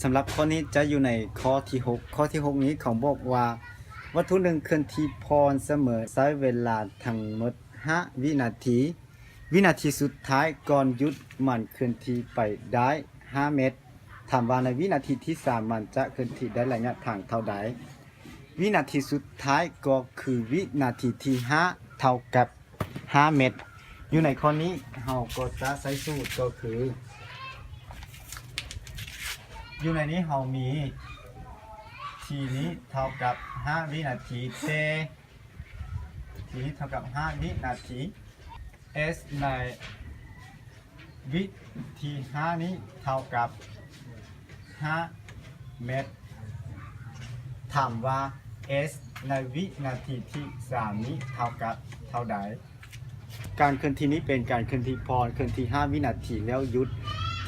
ສຳລັບຂໍ້ນີ້ຈະຢູ່ໃນຂໍ້ທີຫົກ. ຂໍ້ທີຫົກນີ້ເຂົາບອກວ່າ ວັດຖຸໜຶ່ງເຄື່ອນທີ່ຜ່ອນສະເໝີໃຊ້ເວລາທັງໝົດຫ້າວິນາທີ. ວິນາທີສຸດທ້າຍກ່ອນຢຸດມັນເຄື່ອນທີ່ໄປໄດ້ຫ້າແມັດ. ຖາມວ່າໃນວິນາທີທີສາມມັນຈະເຄື່ອນທີ່ໄດ້ໄລຍະທາງເທົ່າໃດ? ວິນາທີສຸດທ້າຍກໍຄືວິນາທີທີຫ້າເທົ່າກັບ ຫ້າແມັດ. ຢູ່ໃນຂໍ້ນີ້ເຮົາກໍຈະໃຊ້ສູດກໍຄື ຢູ່ໃນນີ້ເຮົາມີ T ນີ້ເທົ່າກັບຫ້າວິນາທີ ແຕ່ T ນີ້ເທົ່າກັບຫ້າວິນາທີ S ໃນວິທີຫ້ານີ້ເທົ່າກັບຫ້າແມັດ. ຖາມວ່າ S ໃນວິນາທີທີສາມນີ້ເທົ່າກັບເທົ່າໃດ? ການເຄື່ອນທີ່ນີ້ເປັນການເຄື່ອນທີ່ຜ່ອນ ເຄື່ອນທີ່ຫ້າວິນາທີແລ້ວຢຸດ,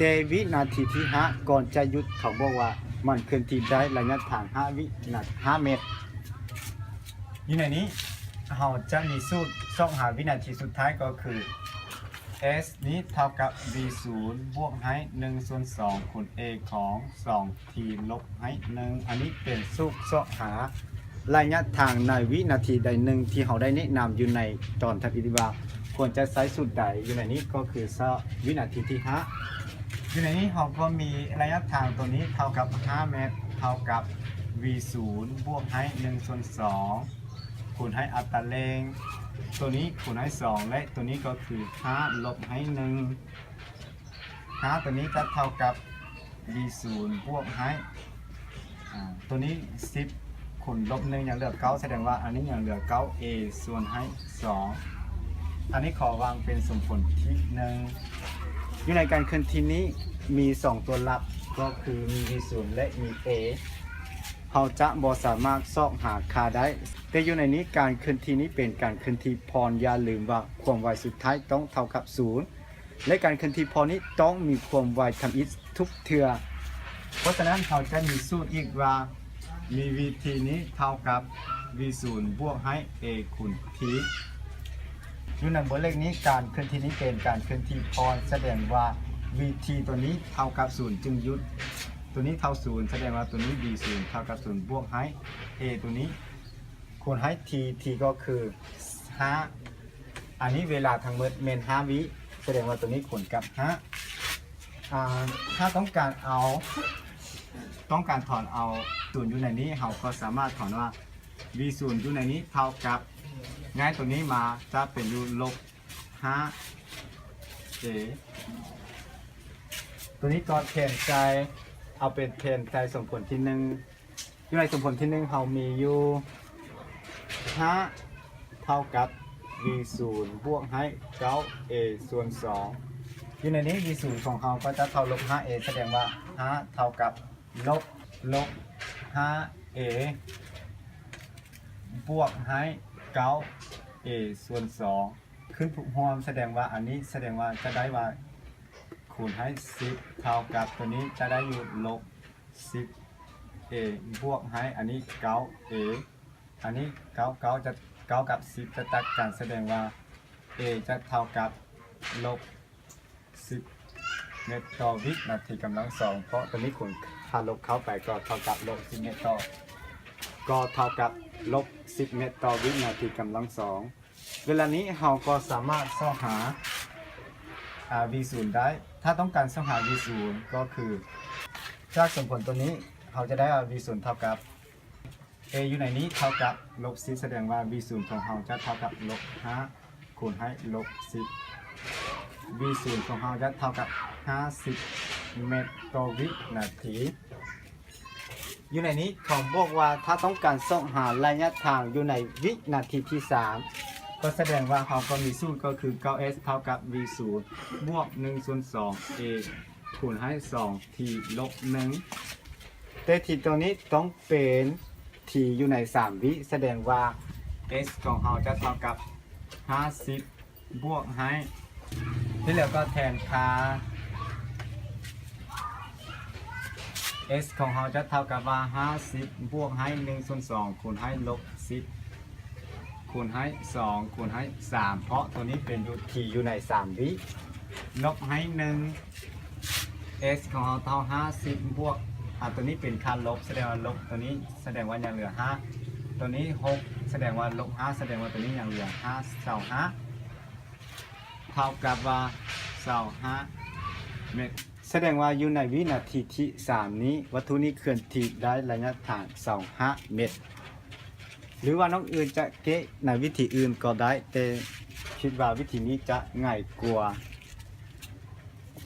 ແຕ່ວິນາທີທີຫ້າກ່ອນຈະຢຸດ ເຂົາບອກວ່າມັນເຄື່ອນທີ່ໄດ້ໄລຍະທາງຫ້າວິນາ ຫ້າແມັດ. ຢູ່ໃນນີ້ເຮົາຈະມີສູດຊອກຫາວິນາທີສຸດທ້າຍກໍຄື S ນີ້ເທົ່າກັບ V ສູນບວກໃຫ້ໜຶ່ງສ່ວນສອງຄູນ A ຂອງສອງ T ລົບໃຫ້ໜຶ່ງ. ອັນນີ້ເປັນສູດຊອກຫາໄລຍະທາງໃນວິນາທີໃດໜຶ່ງທີ່ເຮົາໄດ້ແນະນຳຢູ່ໃນຕອນທຳອິດວ່າຄວນຈະໃຊ້ສູດໃດ. ຢູ່ໃນນີ້ກໍຄືຊອກວິນາທີທີຫ້າ. ຢູ່ໃນນີ້ເຮົາກໍມີໄລຍະທາງໂຕນີ້ເທົ່າກັບຫ້າແມັດ ເທົ່າກັບ V ສູນບວກໃຫ້ໜຶ່ງສ່ວນສອງ ຄູນໃຫ້ອັດຕາເລັ່ງ ໂຕນີ້ຄູນໃຫ້ສອງ ແລະ ໂຕນີ້ກໍຄືຫ້າລົບໃຫ້ໜຶ່ງ. ຫ້າໂຕນີ້ຈະເທົ່າກັບ V ສູນບວກໃຫ້ ອາ ໂຕນີ້ສິບຄູນລົບໜຶ່ງຍັງເຫຼືອເກົ້າ ສະແດງວ່າອັນນີ້ຍັງເຫຼືອເກົ້າ A ສ່ວນໃຫ້ສອງ. ອັນນີ້ຂໍວາງເປັນສົມຜົນທີໜຶ່ງ. ຢູ່ໃນການເຄື່ອນທີ່ນີ້ມີສອງຕົວຫຼັກ ກໍຄືມີ V ສູນ ແລະ ມີ A. ເຮົາຈະບໍ່ສາມາດຊອກຫາຄ່າໄດ້, ແຕ່ຢູ່ໃນນີ້ການເຄື່ອນທີ່ນີ້ເປັນການເຄື່ອນທີ່ຜ່ອນ. ຢ່າລືມວ່າຄວາມໄວສຸດທ້າຍຕ້ອງເທົ່າກັບສູນ ແລະ ການເຄື່ອນທີ່ຜ່ອນນີ້ຕ້ອງມີຄວາມໄວທຳອິດທຸກເທື່ອ. ເພາະສະນັ້ນເຮົາຈະມີສູດອີກວ່າ ມີ V T ນີ້ເທົ່າກັບ V ສູນບວກໃຫ້ A ຄູນ T. ຢູ່ໃນບົດເລກນີ້ ການເຄື່ອນທີ່ນີ້ເປັນການເຄື່ອນທີ່ຜ່ອນ, ສະແດງວ່າ V T ໂຕນີ້ເທົ່າກັບສູນຈຶ່ງຢຸດ, ໂຕນີ້ເທົ່າສູນ ສະແດງວ່າໂຕນີ້ V ສູນເທົ່າກັບສູນບວກໃຫ້ A ໂຕນີ້ຄູນໃຫ້ T, T ກໍຄືຫ້າ. ອັນນີ້ເວລາທັງໝົດແມ່ນຫ້າວິ ສະແດງວ່າໂຕນີ້ຄູນກັບຫ້າ. ອາ ຖ້າຕ້ອງການເອົາ ຕ້ອງການຖອນເອົາຕົວຢູ່ໃນນີ້ ເຮົາກໍສາມາດຖອນວ່າ V ສູນຢູ່ໃນນີ້ເທົ່າກັບ ຍ້າຍໂຕນີ້ມາຈະເປັນຢູ່ລົບຫ້າ A. ໂຕນີ້ກໍແທນໃສ່ ເອົາເປັນແທນໃສ່ສົມຜົນທີໜຶ່ງ. ຢູ່ໃນສົມຜົນທີໜຶ່ງເຮົາມີຢູ່ຫ້າເທົ່າກັບ V ສູນບວກໃຫ້ເກົ້າ A ສ່ວນສອງ. ຢູ່ໃນນີ້ V ສູນຂອງເຮົາກໍຈະເທົ່າລົບຫ້າ A ສະແດງວ່າຫ້າເທົ່າກັບລົບ ລົບຫ້າ A ບວກໃຫ້ເກົ້າ A ສ່ວນສອງ ຂຶ້ນຜູກຮ່ວມ ສະແດງວ່າອັນນີ້ ສະແດງວ່າຈະໄດ້ວ່າຄູນໃຫ້ສິບ ເທົ່າກັບໂຕນີ້ຈະໄດ້ຢູ່ລົບສິບ A ບວກໃຫ້ອັນນີ້ເກົ້າ A. ອັນນີ້ເກົ້າ ເກົ້າຈະ ເກົ້າກັບສິບຈະຕັດກັນ ສະແດງວ່າ A ຈະເທົ່າກັບລົບສິບແມັດຕໍ່ວິນາທີກຳລັງສອງ ເພາະໂຕນີ້ຄູນຄ່າລົບເຂົ້າໄປກໍເທົ່າກັບລົບສິບແມັດຕໍ່ ກໍເທົ່າກັບລົບສິບແມັດຕໍ່ວິນາທີກຳລັງສອງ. ເວລານີ້ເຮົາກໍສາມາດຊອກຫາ ອາ V ສູນໄດ້. ຖ້າຕ້ອງການຊອກຫາ V ສູນ ກໍຄື ຈາກສົມຜົນໂຕນີ້ ເຮົາຈະໄດ້ວ່າ V ສູນເທົ່າກັບ A ຢູ່ໃນນີ້ເທົ່າກັບລົບສິບ ສະແດງວ່າ V ສູນຂອງເຮົາຈະເທົ່າກັບລົບຫ້າ ຄູນໃຫ້ລົບສິບ V ສູນຂອງເຮົາຈະເທົ່າກັບຫ້າສິບແມັດຕໍ່ວິນາທີ. ຢູ່ໃນນີ້ເຂົາບອກວ່າ ຖ້າຕ້ອງການຊອກຫາໄລຍະທາງຢູ່ໃນວິນາທີທີສາມ ກໍສະແດງວ່າເຮົາກໍມີສູດ ກໍຄືເກົ້າ S ເທົ່າກັບ V ສູນບວກໜຶ່ງສ່ວນສອງ A ຄູນໃຫ້ສອງ T ລົບໜຶ່ງ. ແຕ່ T ຕົວນີ້ຕ້ອງເປັນ T ຢູ່ໃນສາມວິ ສະແດງວ່າ S ຂອງເຮົາຈະເທົ່າກັບຫ້າສິບບວກໃຫ້ ທີ່ເຫຼືອກໍແທນຄ່າ S ຂອງເຮົາຈະເທົ່າກັບວ່າຫ້າສິບບວກໃຫ້ໜຶ່ງສ່ວນສອງ ຄູນໃຫ້ລົບສິບ ຄູນໃຫ້ສອງ ຄູນໃຫ້ສາມ ເພາະຕົວນີ້ເປັນຢູ່ T ຢູ່ໃນສາມວິ ລົບໃຫ້ໜຶ່ງ S ຂອງເຮົາເທົ່າຫ້າສິບບວກ ອາ ຕົວນີ້ເປັນຄ່າລົບ ສະແດງວ່າລົບ ຕົວນີ້ສະແດງວ່າຍັງເຫຼືອຫ້າ ຕົວນີ້ຫົກ ສະແດງວ່າລົບຫ້າ ສະແດງວ່າຕົວນີ້ຍັງເຫຼືອຫ້າ ຊາວຫ້າ ເທົ່າກັບວ່າຊາວຫ້າເມັດ. ສະແດງວ່າຢູ່ໃນວິນາທີທີສາມນີ້ ວັດຖຸນີ້ເຄື່ອນທີ່ໄດ້ໄລຍະທາງຊາວຫ້າເມັດ. ຫຼືວ່ານ້ອງອື່ນຈະເກະໃນວິທີອື່ນກໍໄດ້ ແຕ່ຄິດວ່າວິທີນີ້ຈະງ່າຍກວ່າ